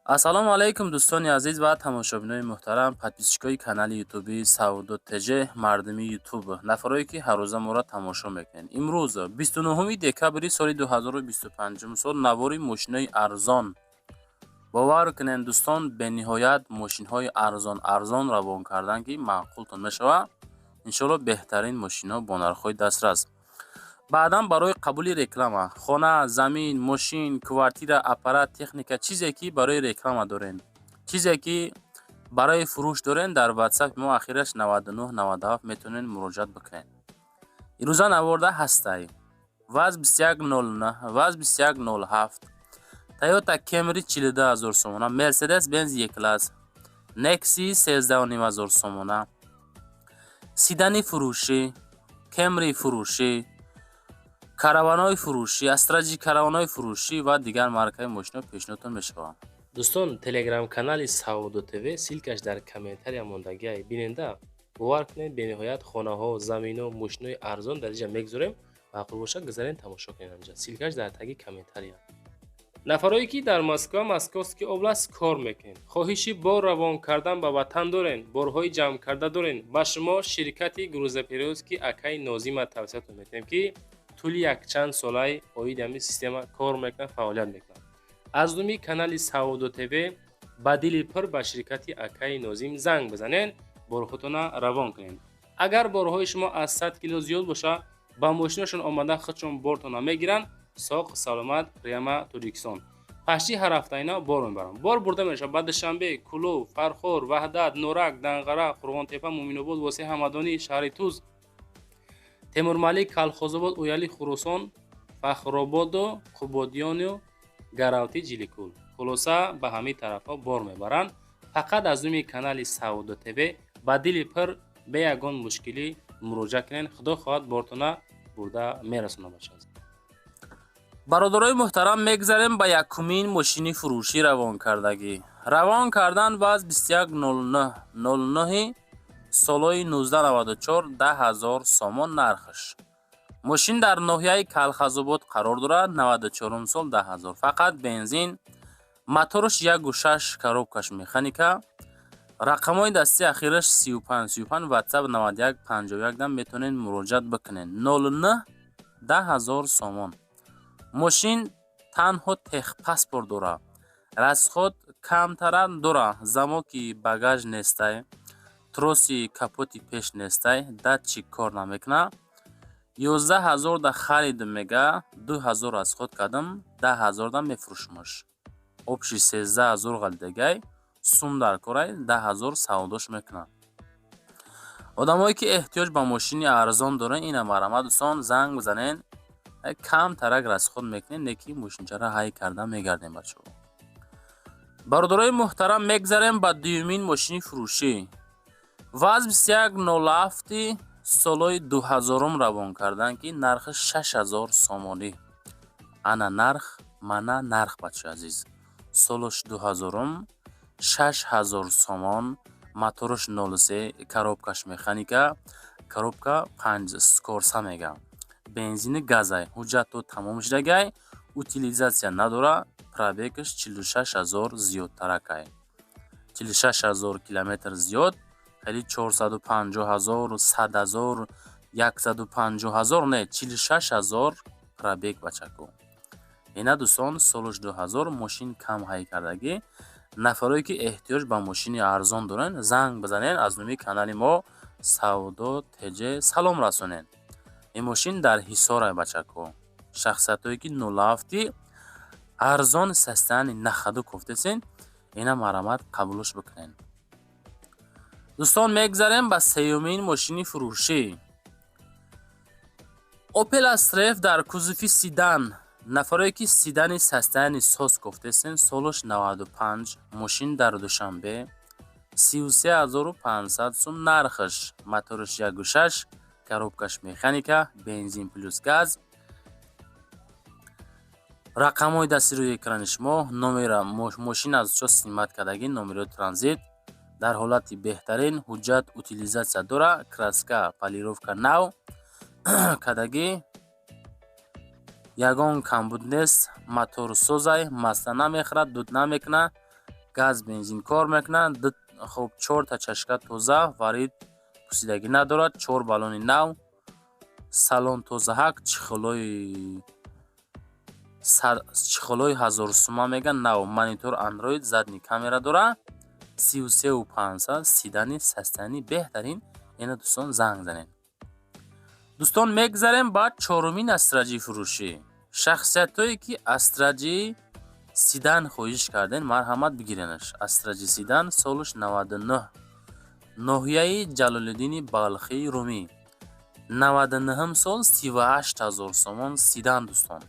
Ассалому алайкум, дӯстони азиз ва тамошобинони муҳтарам, подписчикои канали ютуби Савдо ТЖ, мардуми Ютуб, нафарое ки ҳаррӯза моро тамошо мекунед. Имрӯз, 29 декабри соли 2025 сол, навори мошинои арзон. Бовар кунед, дӯстон, бениҳоят мошинҳои арзон арзон равон кардан, ки маъқултон мешавад, иншоалло. Беҳтарин мошинҳо бо нархҳои дастрас. Баъдан барои қабули реклама: хона, замин, мошин, квартира, аппарат, техника, чизе ки барои реклама дорем, чизе ки барои фурӯш дорем, дар Ватсапи мо, ахираш 9997, метавонед муроҷиат бикунед. Ирӯза наворда ҳастай ВАЗ 2109, ВАЗ 2107, Тойота Кемри 42 ҳазор сомона, Мерседес Бенз Е класс, Некси 13 ҳазор сомона, седани фурӯшӣ, Кемри фурӯшӣ, караванои фурӯшӣ, Астраҷи караванои фурӯшӣ ва дигар маркаи мошино пешниҳодтон мешаванд. Дӯстон, телеграм-канали Савдо ТВ, ссылкаш дар комментария мондагиай, биненда. Бовар кунед, бениҳоят хонаҳо, замино, мошинои арзон дар инҷа мегузорем. Маъқул бошад, гузарен, тамошо кунед. Анҷа ссылкаш дар таги комментария. Нафарое ки дар Москва, Московский область кор мекунед, хоҳиши бор равон кардан ба ватан дорен, борҳои ҷамъкарда дорен, ба шумо ширкати грузоперевозки акаи Нозима тавсиятон метиҳем, ки тӯли якчанд солаи оиди ҳамин система кор мекунад, фаъолият мекунад. Аз номи канали Савдо ТВ ба дили пур ба ширкати акаи Нозим занг бизанед, борҳотона равон кунед. Агар борҳои шумо аз 100 кило зиёд бошад, ба мошинашон омада, худшон бортона мегиранд, соқ саломат прямо Тоҷикистон. Пашти ҳар ҳафта ина бор мебаранд. Бор бурда мешавад ба Душанбе, Кӯлоб, Фархор, Ваҳдат, Норак, Данғара, Қурғонтепа, Муъминобод, Восеъ, Ҳамадонӣ, шаҳри Туз, Темурмалик, Калхозобод, Ояли, Хуросон, Фахрободу Қубодиёну Гаравти, Ҷиликул. Хулоса, ба ҳамин тарафҳо бор мебаранд. Фақат аз номи канали Савдо ТВ ба дили пур, бе ягон мушкилӣ муроҷиат кунед. Худо хоҳад, бортона бурда мерасонад, бача. Бародарои муҳтарам, мегзарем ба якумин мошини фурӯшӣ равонкардагӣ. Равон кардан ВАЗ 2109 09 солҳои 1994, 10 ҳазор сомон нархш. Мошин дар ноҳияи Калхазобод қарор дорад, 94 сол, 10 ҳазор, фақат бензин, мотораш 1,6, коробкаш механика, рақамҳои дасти ахираш 35 35, Ватсап 91 51 дам метавонед муроҷиат бикунед. 09, 10 ҳазор сомон. Мошин танҳо техпаспорт дорад, расход камтара дорад, замоки багаж нестай, троси капоти пеш нестай, датчик кор намекунад. 11 ҳазор да харидм, мега, 2 ҳазор расход кардам, 10 ҳазор да мефурӯшмаш. Общий 13 ҳазор ғалидагай, сум дар корай, 10 ҳазор савдош мекунад. Одамое ки эҳтиёҷ ба мошини арзон доранд, ина марҳамат, дӯстон, занг бизанед. Камтарак расход мекунед, не ки мошинчаро ҳай карда мегардем, бачаҳо. Бародарои муҳтарам, мегзарем ба дуюмин мошини фурӯшӣ. ВАЗ 2107 солҳои 2000 равон карданд, ки нархи 6000 сомонӣ. Ана нарх, мана нарх, бачаи азиз. Солош 2000, 6000 сомон, мотораш 03, коробкаш механика, коробка панҷ скорса мега, бензини газай, ҳуҷҷатҳо тамом шудагай, утилизация надора, пробегаш 46 ҳазор зиёдтаракай, 46 ҳазор километр зиёд. Хеле 450 ҳазор, 100 ҳазор, 150 ҳазор не, 46 ҳазор пробег, бачако. Ина, дӯстон, солаш 2000, мошин кам ҳай кардагӣ. Нафарое ки эҳтиёҷ ба мошини арзон доранд, занг бизанед, аз номи канали мо Савдо ТЖ салом расонед. Ин мошин дар Ҳисорай, бачако. Шахсиятҳое ки нулафти арзон состояние на ходу кофтесен, ина марҳамат, қабулш бикунед. Дӯстон, мегзарем ба сеюмин мошини фурӯшӣ. Опел Астра Ф дар кузови седан. Нафарое ки седани состояние соз кофтесен, солаш 95, мошин дар Душанбе, 33 500 сум нархаш, мотораш 1,6, коробкаш механика, бензин плюс газ, рақамҳои дасти рӯи экрани шумо, номера мошин аз чо снимать кардагӣ, номерои транзит дар ҳолати беҳтарин, ҳуҷҷат, утилизация дора, краска, полировка нав кардагӣ, ягон камбуд нест, моторсозай, масла намехӯрад, дуд намекунад. Газ, бензин кор мекунад. Хуб, чорта чашка тоза, варид пусидагӣ надорад, чор баллони нав, салон тозаҳак, чехолои 1000 сума мега, нав, монитор андроид, задний камера дора. 33 500, седани состояние беҳтарин. Ина, дӯстон, занг занед. Дӯстон, мегзарем ба чорумин Астра Ҷи фурӯшӣ. Шахсиятҳое, ки Астра Ҷи седан хоҳиш кардем, марҳамат, бигиренаш. Астра Ҷи седан, солаш 99, ноҳияи Ҷалолиддини Балхии Румӣ, 99-м сол, 38 000 сомон седан. Дӯстон,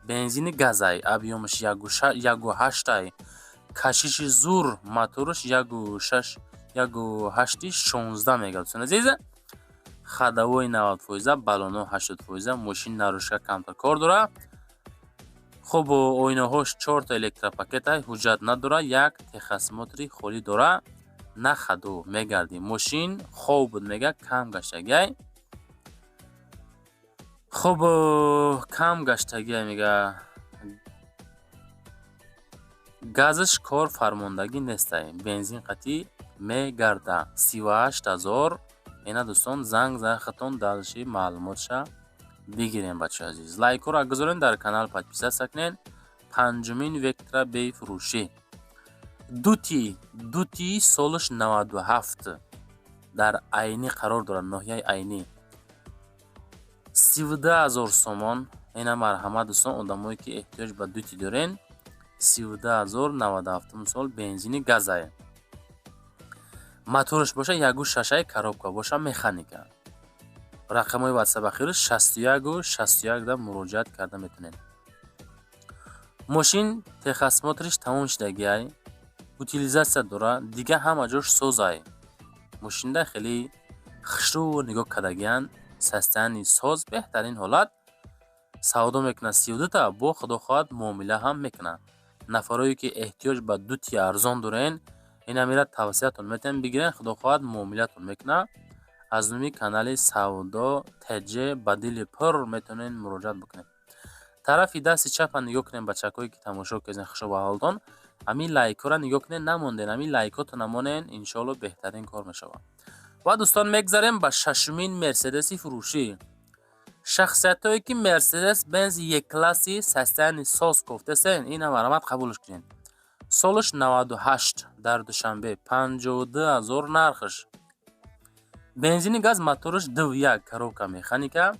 бензини газай, объёмаш 1,8-ай, кашиши зур, мотораш 1,8 16 мега. Дӯстони азиз, ходовой 90%, баллоно 80%, мошин наружка камтар кор дора. Хуб, оинаҳош чорта электропакетай, ҳуҷҷат надора, як техосмотри холӣ дора. На ходу мегардӣ. Мошин хоб буд, мега, кам гаштагиай. Хуб, кам гаштагиай, мега, газаш кор фармондагӣ нестай, бензин қатъӣ мегарда. 38 000. Ина, дӯстон, занг захатон, дальше маълумотша бигирем. Бачаи азиз, лайкҳоро гузорен, дар канал подписаться кунед. Панҷумин Вектра бефурӯшӣ, дути дути, солаш 97, дар Айнӣ қарор дорад, ноҳияи Айнӣ, 32 000 сомон. Ина, марҳамат, дӯстон, одамое ки эҳтиёҷ ба дути дорен, 32 000, 97-ум сол, бензини газае, мотораш боша 1,6-ай, коробка боша механика. Рақамҳои ватсап ахираш 61 61 да муроҷиат карда метавонед. Мошин техосмотриш тамом шудагиай, утилизация дора, дига ҳама ҷош созай. Мошинда хеле хушрӯ нигоҳ кардагиянд, состояние соз, беҳтарин ҳолат. Савдо мекунад 32-та, бо худо хоҳад, муомила ҳам мекунад. Нафарое ки эҳтиёҷ ба дути арзон дорен, ин амира тавсиятон метавонед, бигирен, худо хоҳад, муомилатон мекунад. Аз номи канали Савдо ТЖ ба дили пур метавонед муроҷиат бикунед. Тарафи дасти чапа нигоҳ кунед, бачакҳое ки тамошо кардед, хушо ба ҳолтон. Ҳамин лайкҳоро нигоҳ кунед, намонден, ҳамин лайкҳото намонен, иншоалло, беҳтарин кор мешавад. Ва, дӯстон, мегзарем ба шашумин Мерседеси фурӯшӣ. Шахсиятҳое ки Мерседес Бенз Е-класси состояние соз кофтесен, ина, марҳамат, қабулш кунед. Солаш 98, дар Душанбе, 52 000 нархаш, бензини газ, мотораш 2,1, коробка механика,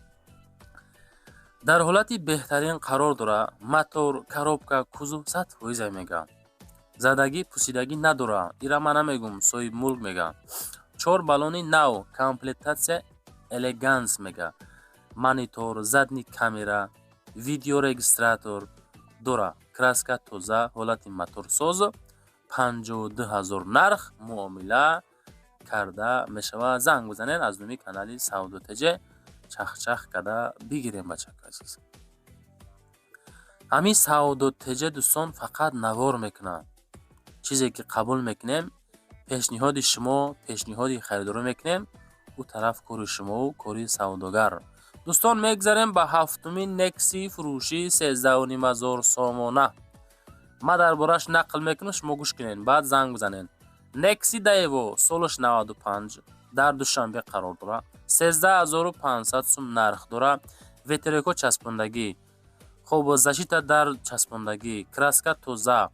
дар ҳолати беҳтарин қарор дора. Мотор, коробка, кузов 100%, мега, задагӣ, пусидагӣ надора. Ира ман намегум, соҳибмулк мега. Чор баллони нав, комплектация элеганс, мега, монитор, задний камера, видеорегистратор дора, краска тоза, ҳолати моторсоз, 52 000 нарх, муомила карда мешавад. Занг бизанед, аз номи канали Савдо ТЖ чахчах карда бигирем. Бачако азиз, ҳамин Савдо ТЖ, дӯстон, фақат навор мекунад. Чизе ки қабул мекунем, пешниҳоди шумо, пешниҳоди харидорӣ мекунем, ӯ тараф кори шумову кори савдогар. Дӯстон, мегзарем ба ҳафтумин Некси фурӯшӣ, 13 500 сомона. Ман дар борааш нақл мекунам, шумо гӯш кунед, баъд занг бизанед. Некси Даево, солаш 95, дар Душанбе қарор дорад, 13 500 сум нарх дорад. Ветерокҳо часпондагӣ, хоб, защита дар часпондагӣ, краска тоза,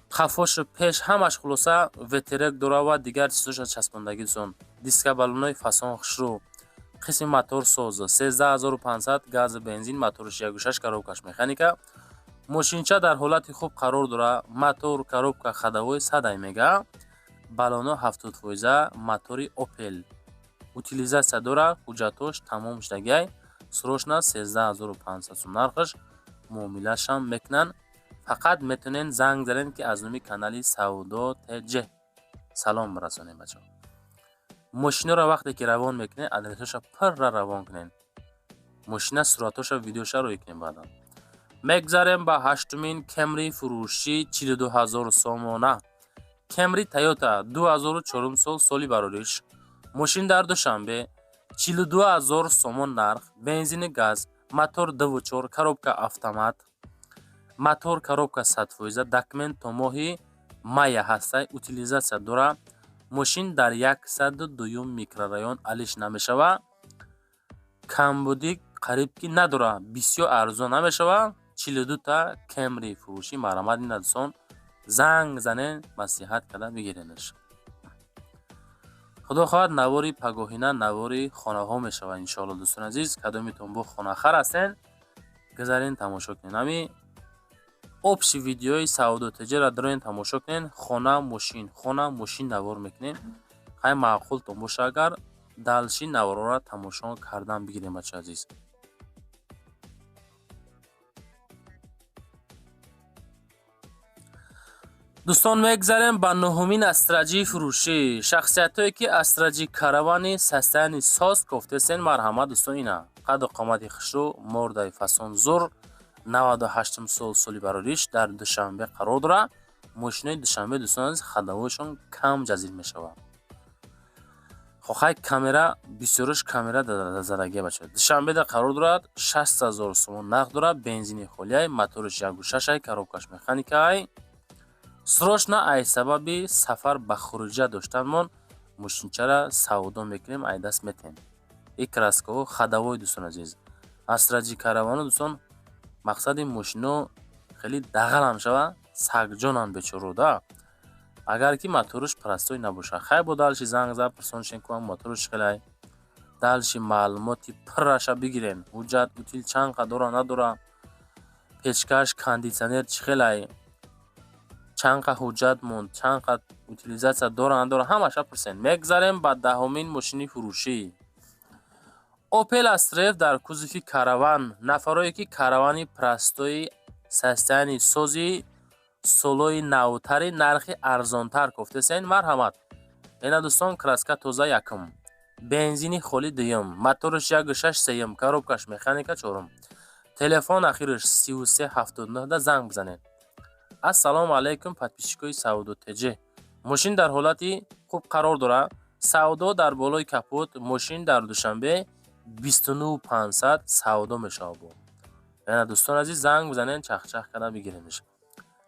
қафошу пеш ҳамаш, хулоса, ветерок дора ва дигар чизоша часпондагӣ. Дӯстон, диска, баллонои фасон хушрӯ, қисми мотор соз, 13 500, газу бензин, мотораш 1,6, коробкаш механика. Мошинча дар ҳолати хуб қарор дорад, мотор, коробка, ходовой садай, мега, баллоно 70%, мотори Опел, утилизация дорад, ҳуҷҷатҳош тамом шудагиай. Срочно, 13 500 сум нархаш, муомилаашам мекунанд. Фақат метавонед занг занед, ки аз номи канали Савдо ТЖ салом расонем. Бачаҳо, мошиноро вақте ки равон мекунед, адресҳоша пурра равон кунед, мошина суратҳоша, видеоша рӯй кунед баъдан. Мегзарем ба ҳаштумин Кемри фурӯшӣ, 42 000 сомона. Кемри Тойота, 2004 сол, соли барориш, мошин дар Душанбе, 42 000 сомон нарх, бензини газ, мотор 2,4, коробка автомат, мотор, коробка 100%, документ то моҳи Майя ҳастай, утилизация дора. Мошин дар 102-юм микрорайон, алиш намешава, камбудӣ қариб ки надора, бисёр арзон намешава. 42-та Кемри фурӯшӣ. Марҳамат, ина, дӯстон, занг занен, маслиҳат карда бигиренаш. Худо хоҳад, навори пагоҳина навори хонаҳо мешавад, иншоалло. Дӯстони азиз, кадомитон бо хонахар ҳастен, гузарен, тамошо кунед. Ҳами общий видеои Савдо ТЖра дароен, тамошо кунед. Хона, мошин, хона, мошин навор мекунем. Хай, маъқултон боша, агар дальше наворҳоро тамошо кардан бигирем, бачаи азиз. Дӯстон, мегзарем ба нуҳумин Астра Ҷи фурӯшӣ. Шахсиятҳое, ки Астра Ҷи Каравани состояние соз кофтесен, марҳамат, дӯстон. Ина, қаду қомати хушрӯ, мордаи фасон, зур, 98-ум сол, соли барориш, дар Душанбе қарор дорад. Мошинои Душанбе, дӯстон азиз, ходовойшон кам ҷазил мешавад. Хохай, камера бисёрш, камера задагия, бача. Душанбеда қарор дорад, 60 000 сомон нақд дорад, бензини холиай, моториш 1,6-ай, коробкаш механикаай. Срочно ай сабаби сафар ба хориҷа доштанмон мошинчара савдо мекунем, ай даст метем. И краскаҳо ходовой, дӯстон азиз. Астра Ҷи Каравану, дӯстон, мақсади мошино хеле дағалам шава, сагҷонанд бечоро да, агар ки моторш простой набошад. Хай, бо дальше занг зад, пурсоншен кунам, моторш хелай. Дальше маълумоти пурраша бигирем: ҳуҷҷат, утил чанд қа дора, надора, печкаш, кондитсионер чӣ хелай, чанд қа ҳуҷҷат монд, чанд қа утилизация дора, надора, ҳамаша пурсем. Мегзарем ба 10-умин мошини фурӯшӣ. Опел Астра Ф дар кузови Караван. Нафарое, ки Каравани простой, состояние сози, солои навтари, нархи арзонтар кофтесен, марҳамат. Ина, дӯстон, краска тоза якум, бензини холӣ дуюм, мотораш 1,6 сеюм, коробкаш механика чорум. Телефон ахираш 3379 да занг бизанед. Ассалому алайкум, подписчикои Савдо ТЖ. Мошин дар ҳолати хуб қарор дорад, савдо дар болои капот. Мошин дар Душанбе 29 500 савдо мешавад. Бо яна, дӯстон азиз, занг бизанед, чахчах карда бигиремш.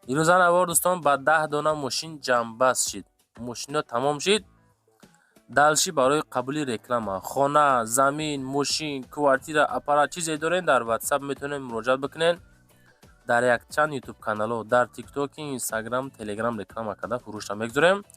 Ирӯза навор, дӯстон, ба 10 дона мошин ҷамъбаст шид, мошино тамом шид. Дальше барои қабули реклама, хона, замин, мошин, квартира, аппарат, чизе дорем, дар Ватсап метавонед муроҷиат бикунед. Дар якчанд Ютуб каналҳо, дар Тиктоки, Инстаграм, Телеграм реклама карда фурӯшта мегузорем.